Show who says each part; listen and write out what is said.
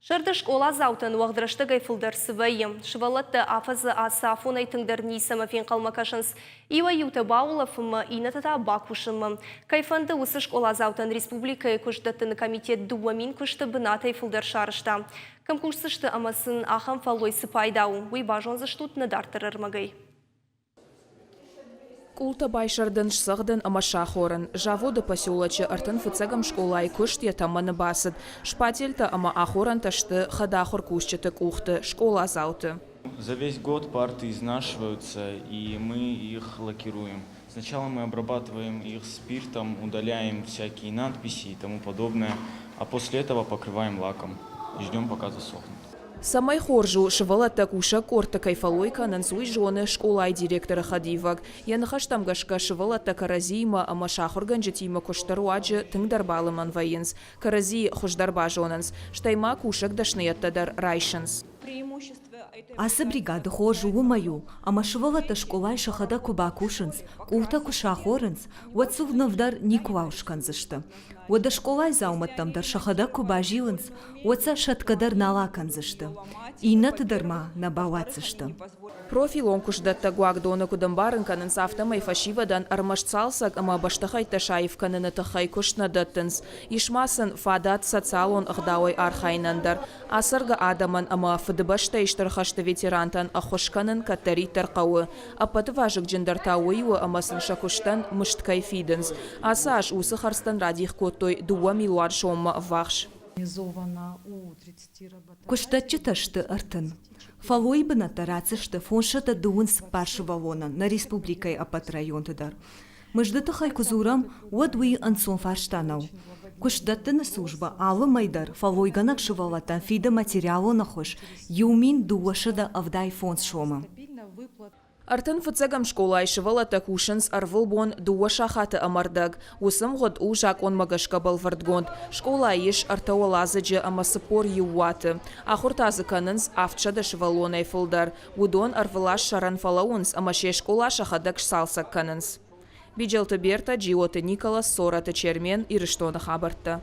Speaker 1: Сӕрды скъоладзаутӕн уӕгъд рӕстӕгӕй фылдӕр цы вӕййы? Сывӕллӕттӕ афӕдзы ацы афонӕй тынгдӕр ницӕмӕ фенхъӕлмӕ кӕсынц. Иуӕй-иутӕ баулӕфынмӕ, иннӕтӕ та бакусынмӕ. Кӕй фӕнды, уыцы скъоладзаутӕн республикӕйы куыстдӕттыны комитет 2000 куысты бынатӕй фылдӕр сарӕзта. Кӕм кусдзысты ӕмӕ сын ахӕм фӕллой цы пайда у, уый базондзыстут нӕ дарддӕры ӕрмӕгӕй.
Speaker 2: Къултӕ байсӕрдын, сцӕгъдын ӕмӕ сахорын. Заводы поселочы 35-ӕм скъолайы куыст йӕ тӕмӕны бацыд. Шпательтӕ ӕмӕ ахорӕнтӕ сты хӕдахуыр кусджыты къухты, скъоладзауты.
Speaker 3: За весь год парты изнашиваются, и мы их лакируем. Сначала мы обрабатываем их спиртом, удаляем всякие надписи и тому подобное, а после этого покрываем лаком и ждем, пока засохнут.
Speaker 2: Цӕмӕй хорз у, сывӕллӕттӕ кусӕг къордты кӕй фӕллой кӕнынц, уый зоны скъолайы директоры хӕдивӕг. Йӕ ныхӕстӕм гӕсгӕ, сывӕллӕттӕ кӕрӕдзиимӕ ӕмӕ сӕ ахуыргӕнджытимӕ куысты руаджы тынгдӕр балымӕн вӕййынц, кӕрӕдзийы хуыздӕр базонынц, стӕй ма кусӕг дӕсныйӕдтӕ дӕр райсынц.
Speaker 4: Ацы бригады хорз уымӕй у, ӕмӕ сывӕллӕттӕ скъолайы сӕхӕдӕг куы бакусынц, къултӕ куы сахорынц, уӕд сыл ныв дӕр никуыуал скӕндзысты. Уӕдӕ скъолайы дзаумӕттӕм дӕр сӕхӕдӕг куы базилынц, уӕд сӕ сӕтгӕ дӕр нал акӕндзысты. Иннӕты дӕр ма нӕ бауадздзысты.
Speaker 2: Профилон куыстдӕттӕг уагдоны куыд ӕмбарын кӕнынц, афтӕмӕй фӕсивӕдӕн ӕрмӕст цалцӕг ӕмӕ бӕстыхӕйттӕ саив кӕныны тыххӕй куыст нӕ дӕттынц. Ис ма сын фадат социалон ӕгъдауӕй архайынӕн дӕр. Ацӕргӕ адӕмӕн ӕмӕ Фыдыбӕстӕйы Стыр хӕсты ветерантӕн ӕххуыс кӕнын кӕддӕриддӕр хъӕуы. Ӕппӕты вазыгджындӕр та уый у, ӕмӕ сын сӕ куыстӕн мызд кӕй фидынц. Ацы аз уыцы хӕрдзтӕн радих кодтой 2 милуан соммӕ ӕввахс.
Speaker 4: Куыстдӕтджытӕ сты 30. Фӕллойы бынӕттӕ ратдзысты 534 сывӕллонӕн нӕ республикӕйы ӕппӕт районты дӕр. Мызды тыххӕй куы дзурӕм, уӕд уый ӕнцон фарста нӕу. Куыстдӕттыны службӕ алы мӕй дӕр фӕллойгӕнӕг сывӕллӕттӕн фиды материалон ӕххуыс 1275 сомы.
Speaker 2: 35-ӕм скъолайы сывӕллӕттӕ кусынц ӕрвылбон дыууӕ сахаты ӕмӕ рдӕг. Уыцы мгъуыд у закъонмӕ гӕсгӕ бӕлвырдгонд. Скъолайы ис ӕртӕ уӕладзыджы ӕмӕ 41 уаты. Ахуыр та дзы кӕнынц 700 сывӕллонӕй фылдӕр. Уыдон ӕрвылаз сӕрӕн фӕлӕууынц ӕмӕ се скъола сӕхӕдӕг сцалцӕг кӕнынц. Биджелты Бертӕ, Джиоты Николас, Цорӕты Чермен, Ирыстоны хабӕрттӕ.